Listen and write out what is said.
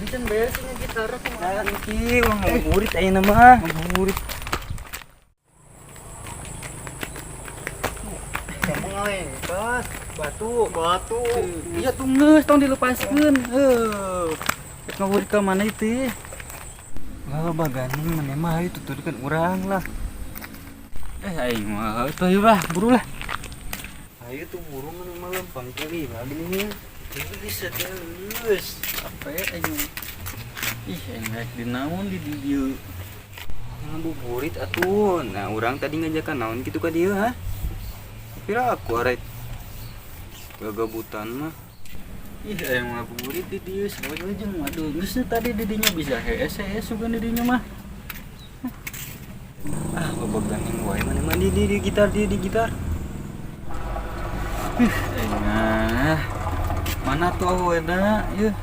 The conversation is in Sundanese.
Aing can beres ini gitar kumaha. Nanti urang ngabuburit ayeuna mah. Ngabuburit. Kamu ngalengkas Batu. Batu. Iya tuh geus tong dilepaskeun. Heuh. Rek ngabuburit ka mana itu? Lah, loba gandeng maneh mah, hayu tuturkeun urang lah. Eh, aing mah teu bah, buru lah. Hayu tuh buru, maneh mah lempang kali lah gini. Geus geus. Capek aing. Ih, aing rek di naon di dieu? Ngabuburit atuh. Nah, urang tadi ngajakan naon kitu ka dieu, ha? Pira aku arek gagabutan mah. Ih, aing ngabuburit di dieu sawe jeung waduh, geus tadi di dinya bisa hees hees sugan di dinya mah. Ah, loba gandeng wae maneh mah di gitar di gitar. Ih, aing mah. Mana tuh awena? Yeuh.